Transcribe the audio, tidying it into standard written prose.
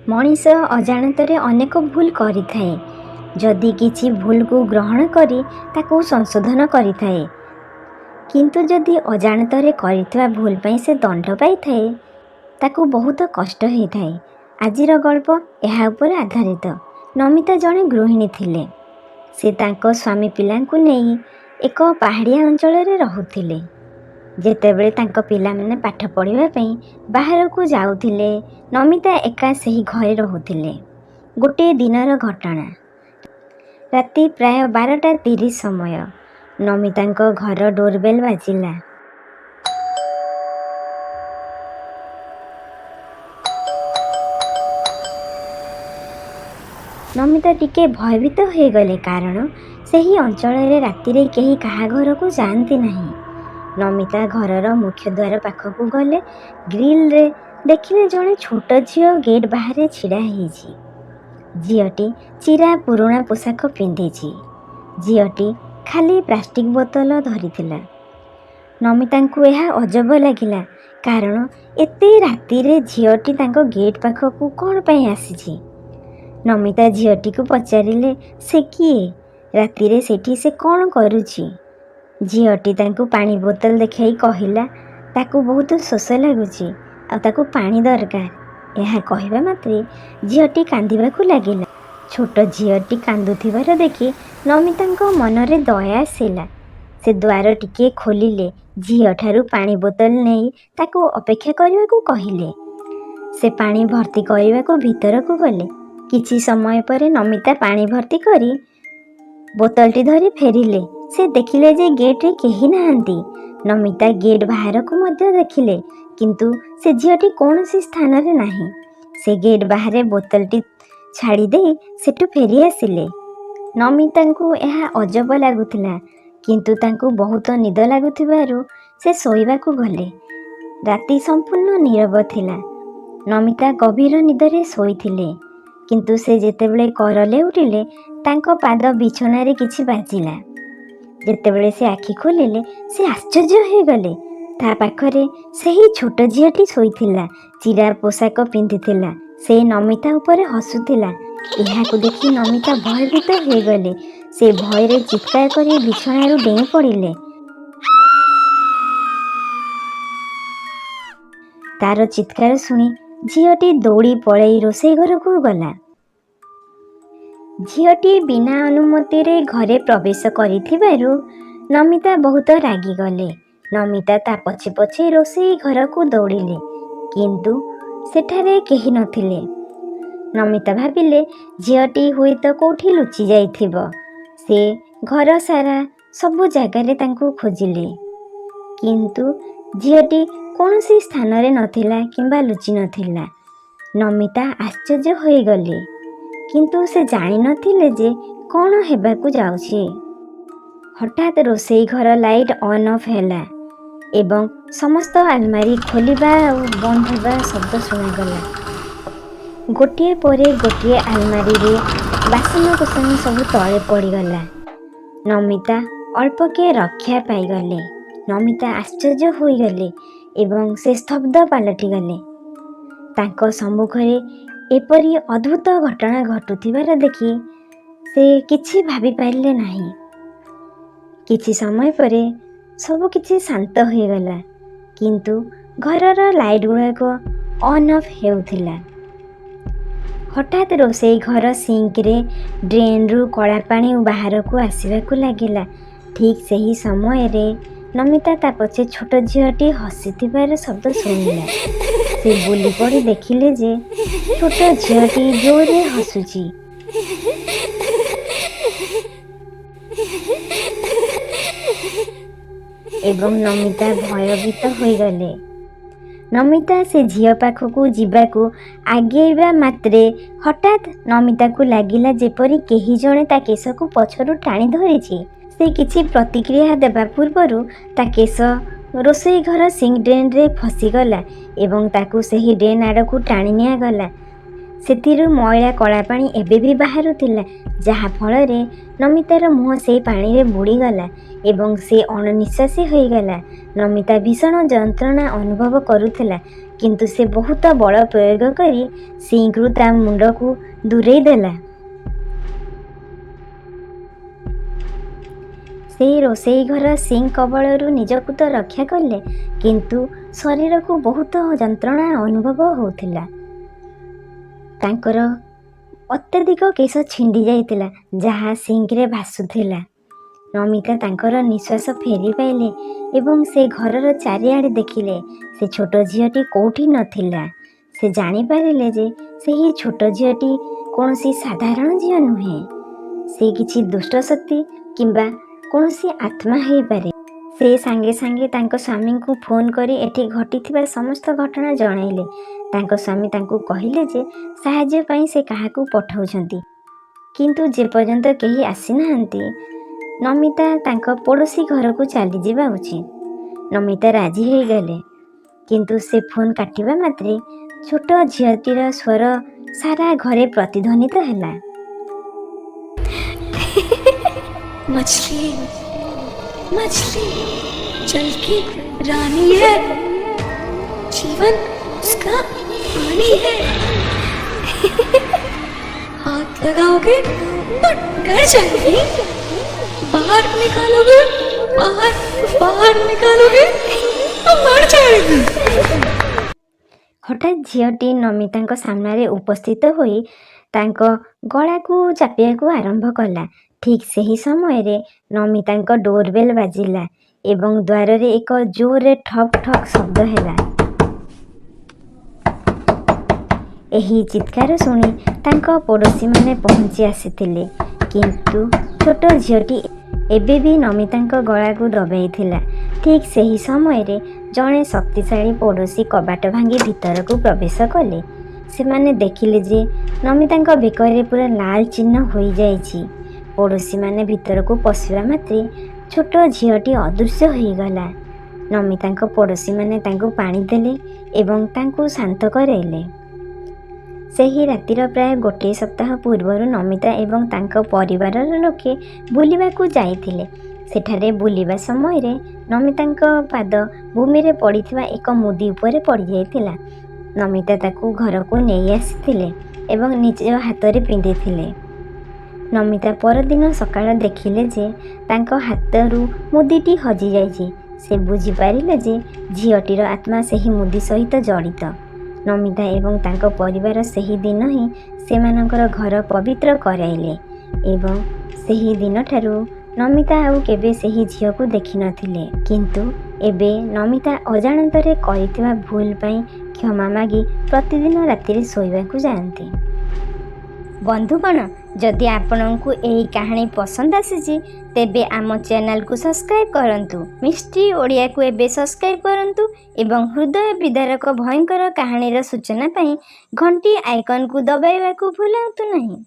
ମଣିଷ ଅଜାଣତରେ ଅନେକ ଭୁଲ କରିଥାଏ। ଯଦି କିଛି ଭୁଲକୁ ଗ୍ରହଣ କରି ତାକୁ ସଂଶୋଧନ କରିଥାଏ, କିନ୍ତୁ ଯଦି ଅଜାଣତରେ କରିଥିବା ଭୁଲ ପାଇଁ ସେ ଦଣ୍ଡ ପାଇଥାଏ, ତାକୁ ବହୁତ କଷ୍ଟ ହୋଇଥାଏ। ଆଜିର ଗଳ୍ପ ଏହା ଉପରେ ଆଧାରିତ। ନମିତା ଜଣେ ଗୃହିଣୀ ଥିଲେ। ସେ ତାଙ୍କ ସ୍ୱାମୀ ପିଲାଙ୍କୁ ନେଇ ଏକ ପାହାଡ଼ିଆ ଅଞ୍ଚଳରେ ରହୁଥିଲେ। ଯେତେବେଳେ ତାଙ୍କ ପିଲାମାନେ ପାଠ ପଢ଼ିବା ପାଇଁ ବାହାରକୁ ଯାଉଥିଲେ, ନମିତା ଏକା ସେହି ଘରେ ରହୁଥିଲେ। ଗୋଟିଏ ଦିନର ଘଟଣା। ରାତି ପ୍ରାୟ 12:30 ସମୟ। ନମିତାଙ୍କ ଘର ଡୋରବେଲ୍ ବାଜିଲା। ନମିତା ଟିକେ ଭୟଭୀତ ହୋଇଗଲେ, କାରଣ ସେହି ଅଞ୍ଚଳରେ ରାତିରେ କେହି କାହା ଘରକୁ ଯାଆନ୍ତି ନାହିଁ। ନମିତା ଘରର ମୁଖ୍ୟ ଦ୍ୱାର ପାଖକୁ ଗଲେ। ଗ୍ରିଲରେ ଦେଖିଲେ ଜଣେ ଛୋଟ ଝିଅ ଗେଟ୍ ବାହାରେ ଛିଡ଼ା ହେଇଛି। ଝିଅଟି ଚିରା ପୁରୁଣା ପୋଷାକ ପିନ୍ଧିଛି। ଝିଅଟି ଖାଲି ପ୍ଲାଷ୍ଟିକ୍ ବୋତଲ ଧରିଥିଲା। ନମିତାଙ୍କୁ ଏହା ଅଜବ ଲାଗିଲା, କାରଣ ଏତେ ରାତିରେ ଝିଅଟି ତାଙ୍କ ଗେଟ୍ ପାଖକୁ କ'ଣ ପାଇଁ ଆସିଛି? ନମିତା ଝିଅଟିକୁ ପଚାରିଲେ ସେ କିଏ, ରାତିରେ ସେଠି ସେ କ'ଣ କରୁଛି? ଝିଅଟି ତାଙ୍କୁ ପାଣି ବୋତଲ ଦେଖାଇ କହିଲା ତାକୁ ବହୁତ ଶୋଷ ଲାଗୁଛି ଆଉ ତାକୁ ପାଣି ଦରକାର। ଏହା କହିବା ମାତ୍ରେ ଝିଅଟି କାନ୍ଦିବାକୁ ଲାଗିଲା। ଛୋଟ ଝିଅଟି କାନ୍ଦୁଥିବାର ଦେଖି ନମିତାଙ୍କ ମନରେ ଦୟା ଆସିଲା। ସେ ଦ୍ୱାର ଟିକିଏ ଖୋଲିଲେ, ଝିଅଠାରୁ ପାଣି ବୋତଲ ନେଇ ତାକୁ ଅପେକ୍ଷା କରିବାକୁ କହିଲେ। ସେ ପାଣି ଭର୍ତ୍ତି କରିବାକୁ ଭିତରକୁ ଗଲେ। କିଛି ସମୟ ପରେ ନମିତା ପାଣି ଭର୍ତ୍ତି କରି ବୋତଲଟି ଧରି ଫେରିଲେ। ସେ ଦେଖିଲେ ଯେ ଗେଟ୍ରେ କେହି ନାହାନ୍ତି। ନମିତା ଗେଟ୍ ବାହାରକୁ ମଧ୍ୟ ଦେଖିଲେ, କିନ୍ତୁ ସେ ଝିଅଟି କୌଣସି ସ୍ଥାନରେ ନାହିଁ। ସେ ଗେଟ୍ ବାହାରେ ବୋତଲଟି ଛାଡ଼ି ଦେଇ ସେଠୁ ଫେରି ଆସିଲେ। ନମିତାଙ୍କୁ ଏହା ଅଜବ ଲାଗୁଥିଲା, କିନ୍ତୁ ତାଙ୍କୁ ବହୁତ ନିଦ ଲାଗୁଥିବାରୁ ସେ ଶୋଇବାକୁ ଗଲେ। ରାତି ସମ୍ପୂର୍ଣ୍ଣ ନୀରବ ଥିଲା। ନମିତା ଗଭୀର ନିଦରେ ଶୋଇଥିଲେ, କିନ୍ତୁ ସେ ଯେତେବେଳେ କର ଲେଉଟିଲେ, ତାଙ୍କ ପାଦ ବିଛଣାରେ କିଛି ବାଜିଲା। ଯେତେବେଳେ ସେ ଆଖି ଖୋଲିଲେ, ସେ ଆଶ୍ଚର୍ଯ୍ୟ ହୋଇଗଲେ। ତା ପାଖରେ ସେହି ଛୋଟ ଝିଅଟି ଶୋଇଥିଲା, ଚିରା ପୋଷାକ ପିନ୍ଧିଥିଲା। ସେ ନମିତା ଉପରେ ହସୁଥିଲା। ଏହାକୁ ଦେଖି ନମିତା ଭୟଭୀତ ହୋଇଗଲେ। ସେ ଭୟରେ ଚିତ୍କାର କରି ବିଛଣାରୁ ଡେଇଁ ପଡ଼ିଲେ। ତାର ଚିତ୍କାର ଶୁଣି ଝିଅଟି ଦୌଡ଼ି ପଳେଇ ରୋଷେଇ ଘରକୁ ଗଲା। ଝିଅଟି ବିନା ଅନୁମତିରେ ଘରେ ପ୍ରବେଶ କରିଥିବାରୁ ନମିତା ବହୁତ ରାଗିଗଲେ। ନମିତା ତା ପଛେ ପଛେ ରୋଷେଇ ଘରକୁ ଦୌଡ଼ିଲେ, କିନ୍ତୁ ସେଠାରେ କେହି ନଥିଲେ। ନମିତା ଭାବିଲେ ଝିଅଟି ହୁଏତ କୋଉଠି ଲୁଚି ଯାଇଥିବ। ସେ ଘର ସାରା ସବୁ ଜାଗାରେ ତାଙ୍କୁ ଖୋଜିଲେ, କିନ୍ତୁ ଝିଅଟି କୌଣସି ସ୍ଥାନରେ ନଥିଲା କିମ୍ବା ଲୁଚି ନଥିଲା। ନମିତା ଆଶ୍ଚର୍ଯ୍ୟ ହୋଇଗଲେ, କିନ୍ତୁ ସେ ଜାଣିନଥିଲେ ଯେ କ'ଣ ହେବାକୁ ଯାଉଛି। ହଠାତ୍ ରୋଷେଇ ଘର ଲାଇଟ୍ ଅନ୍ ଅଫ୍ ହେଲା ଏବଂ ସମସ୍ତ ଆଲମାରି ଖୋଲିବା ଆଉ ବନ୍ଦ ହେବା ଶବ୍ଦ ଶୁଣାଗଲା। ଗୋଟିଏ ପରେ ଗୋଟିଏ ଆଲମାରିରେ ବାସନକୁସନ ସବୁ ତଳେ ପଡ଼ିଗଲା। ନମିତା ଅଳ୍ପକେ ରକ୍ଷା ପାଇଗଲେ। ନମିତା ଆଶ୍ଚର୍ଯ୍ୟ ହୋଇଗଲେ ଏବଂ ସେ ସ୍ତବ୍ଧ ପାଲଟିଗଲେ। ତାଙ୍କ ସମ୍ମୁଖରେ ଏପରି ଅଦ୍ଭୁତ ଘଟଣା ଘଟୁଥିବାର ଦେଖି ସେ କିଛି ଭାବିପାରିଲେ ନାହିଁ। କିଛି ସମୟ ପରେ ସବୁକିଛି ଶାନ୍ତ ହୋଇଗଲା, କିନ୍ତୁ ଘରର ଲାଇଟ୍ ଗୁଡ଼ାକ ଅନ୍ ଅଫ୍ ହେଉଥିଲା। ହଠାତ୍ ରୋଷେଇ ଘର ସିଙ୍କରେ ଡ୍ରେନ୍ରୁ କଳା ପାଣି ବାହାରକୁ ଆସିବାକୁ ଲାଗିଲା। ଠିକ୍ ସେହି ସମୟରେ ନମିତା ତା ପଛେ ଛୋଟ ଝିଅଟି ହସିଥିବାର ଶବ୍ଦ ଶୁଣିଲା। ସେ ବୁଲି ପଡ଼ି ଦେଖିଲେ ଯେ ଛୋଟ ଝିଅଟି ଜୋରରେ ହସୁଛି ଏବଂ ନମିତା ଭୟଭୀତ ହୋଇଗଲେ। ନମିତା ସେ ଝିଅ ପାଖକୁ ଯିବାକୁ ଆଗେଇବା ମାତ୍ରେ ହଠାତ୍ ନମିତାକୁ ଲାଗିଲା ଯେପରି କେହି ଜଣେ ତା କେଶକୁ ପଛରୁ ଟାଣି ଧରିଛି। ସେ କିଛି ପ୍ରତିକ୍ରିୟା ଦେବା ପୂର୍ବରୁ ତା କେଶ ରୋଷେଇ ଘର ସିଙ୍କ ଡ୍ରେନ୍ରେ ଫସିଗଲା ଏବଂ ତାକୁ ସେହି ଡ୍ରେନ୍ ଆଡ଼କୁ ଟାଣି ନିଆଗଲା। ସେଥିରୁ ମଇଳା କଳା ପାଣି ଏବେ ବି ବାହାରୁଥିଲା, ଯାହାଫଳରେ ନମିତାର ମୁହଁ ସେଇ ପାଣିରେ ବୁଡ଼ିଗଲା ଏବଂ ସେ ଅଣନିଶ୍ୱାସୀ ହୋଇଗଲା। ନମିତା ଭୀଷଣ ଯନ୍ତ୍ରଣା ଅନୁଭବ କରୁଥିଲା, କିନ୍ତୁ ସେ ବହୁତ ବଳ ପ୍ରୟୋଗ କରି ସିଙ୍କରୁ ତା ମୁଣ୍ଡକୁ ଦୂରେଇ ଦେଲା। ସେ ରୋଷେଇ ଘର ସିଙ୍କ କବଳରୁ ନିଜକୁ ତ ରକ୍ଷା କଲେ, କିନ୍ତୁ ଶରୀରକୁ ବହୁତ ଯନ୍ତ୍ରଣା ଅନୁଭବ ହେଉଥିଲା। ତାଙ୍କର ଅତ୍ୟଧିକ କେଶ ଛିଣ୍ଡି ଯାଇଥିଲା, ଯାହା ସିଙ୍କରେ ଭାସୁଥିଲା। ନମିତା ତାଙ୍କର ନିଶ୍ୱାସ ଫେରି ପାଇଲେ ଏବଂ ସେ ଘରର ଚାରିଆଡ଼େ ଦେଖିଲେ, ସେ ଛୋଟ ଝିଅଟି କେଉଁଠି ନଥିଲା। ସେ ଜାଣିପାରିଲେ ଯେ ସେହି ଛୋଟ ଝିଅଟି କୌଣସି ସାଧାରଣ ଝିଅ ନୁହେଁ, ସେ କିଛି ଦୁଷ୍ଟ ଶକ୍ତି କିମ୍ବା କୌଣସି ଆତ୍ମା ହେଇପାରେ। ସେ ସାଙ୍ଗେ ସାଙ୍ଗେ ତାଙ୍କ ସ୍ୱାମୀଙ୍କୁ ଫୋନ୍ କରି ଏଠି ଘଟିଥିବା ସମସ୍ତ ଘଟଣା ଜଣାଇଲେ। ତାଙ୍କ ସ୍ୱାମୀ ତାଙ୍କୁ କହିଲେ ଯେ ସାହାଯ୍ୟ ପାଇଁ ସେ କାହାକୁ ପଠାଉଛନ୍ତି, କିନ୍ତୁ ଯେପର୍ଯ୍ୟନ୍ତ କେହି ଆସିନାହାନ୍ତି, ନମିତା ତାଙ୍କ ପଡ଼ୋଶୀ ଘରକୁ ଚାଲିଯିବା ଉଚିତ। ନମିତା ରାଜି ହୋଇଗଲେ, କିନ୍ତୁ ସେ ଫୋନ୍ କାଟିବା ମାତ୍ରେ ଛୋଟ ଝିଅଟିର ସ୍ୱର ସାରା ଘରେ ପ୍ରତିଧ୍ୱନିତ ହେଲା। मछली, मछली जल की रानी है, जीवन उसका पानी है। हाथ लगाओगे तो डर जाएगी, बाहर निकालोगे, बाहर बाहर निकालोगे तो मर जाएगी। ହଠାତ୍ ଝିଅଟି ନମିତାଙ୍କ ସାମ୍ନାରେ ଉପସ୍ଥିତ ହୋଇ ତାଙ୍କ ଗଳାକୁ ଚାପିବାକୁ ଆରମ୍ଭ କଲା। ଠିକ୍ ସେହି ସମୟରେ ନମିତାଙ୍କ ଡୋରବେଲ୍ ବାଜିଲା ଏବଂ ଦ୍ୱାରରେ ଏକ ଜୋରରେ ଠକ୍ ଠକ୍ ଶବ୍ଦ ହେଲା। ଏହି ଚିତ୍କାର ଶୁଣି ତାଙ୍କ ପଡ଼ୋଶୀମାନେ ପହଞ୍ଚି ଆସିଥିଲେ, କିନ୍ତୁ ଛୋଟ ଝିଅଟି ଏବେ ବି ନମିତାଙ୍କ ଗଳାକୁ ଦବାଇଥିଲା। ଠିକ୍ ସେହି ସମୟରେ ଜଣେ ଶକ୍ତିଶାଳୀ ପଡ଼ୋଶୀ କବାଟ ଭାଙ୍ଗି ଭିତରକୁ ପ୍ରବେଶ କଲେ। ସେମାନେ ଦେଖିଲେ ଯେ ନମିତାଙ୍କ ବେକରେ ପୁରା ଲାଲ ଚିହ୍ନ ହୋଇଯାଇଛି। ପଡ଼ୋଶୀମାନେ ଭିତରକୁ ପଶିବା ମାତ୍ରେ ଛୋଟ ଝିଅଟି ଅଦୃଶ୍ୟ ହୋଇଗଲା। ନମିତାଙ୍କ ପଡ଼ୋଶୀମାନେ ତାଙ୍କୁ ପାଣି ଦେଲେ ଏବଂ ତାଙ୍କୁ ଶାନ୍ତ କରାଇଲେ। ସେହି ରାତିର ପ୍ରାୟ ଗୋଟିଏ ସପ୍ତାହ ପୂର୍ବରୁ ନମିତା ଏବଂ ତାଙ୍କ ପରିବାରର ଲୋକେ ବୁଲିବାକୁ ଯାଇଥିଲେ। ସେଠାରେ ବୁଲିବା ସମୟରେ ନମିତାଙ୍କ ପାଦ ଭୂମିରେ ପଡ଼ିଥିବା ଏକ ମୁଦି ଉପରେ ପଡ଼ିଯାଇଥିଲା। ନମିତା ତାକୁ ଘରକୁ ନେଇ ଆସିଥିଲେ ଏବଂ ନିଜ ହାତରେ ପିନ୍ଧିଥିଲେ। ନମିତା ପରଦିନ ସକାଳ ଦେଖିଲେ ଯେ ତାଙ୍କ ହାତରୁ ମୁଦିଟି ହଜିଯାଇଛି। ସେ ବୁଝିପାରିଲେ ଯେ ଝିଅଟିର ଆତ୍ମା ସେହି ମୁଦି ସହିତ ଜଡ଼ିତ। ନମିତା ଏବଂ ତାଙ୍କ ପରିବାର ସେହି ଦିନ ହିଁ ସେମାନଙ୍କର ଘର ପବିତ୍ର କରାଇଲେ ଏବଂ ସେହି ଦିନଠାରୁ ନମିତା ଆଉ କେବେ ସେହି ଝିଅକୁ ଦେଖିନଥିଲେ। କିନ୍ତୁ ଏବେ ନମିତା ଅଜାଣତରେ କରିଥିବା ଭୁଲ ପାଇଁ କ୍ଷମା ମାଗି ପ୍ରତିଦିନ ରାତିରେ ଶୋଇବାକୁ ଯାଆନ୍ତି। ବନ୍ଧୁଗଣ, ଯଦି ଆପଣଙ୍କୁ ଏହି କାହାଣୀ ପସନ୍ଦ ଆସିଛି, ତେବେ ଆମ ଚ୍ୟାନେଲକୁ ସବସ୍କ୍ରାଇବ୍ କରନ୍ତୁ। ମିଷ୍ଟ୍ରି ଓଡ଼ିଆକୁ ଏବେ ସବସ୍କ୍ରାଇବ୍ କରନ୍ତୁ ଏବଂ ହୃଦୟ ବିଦାରକ ଭୟଙ୍କର କାହାଣୀର ସୂଚନା ପାଇଁ ଘଣ୍ଟି ଆଇକନ୍କୁ ଦବାଇବାକୁ ଭୁଲନ୍ତୁ ନାହିଁ।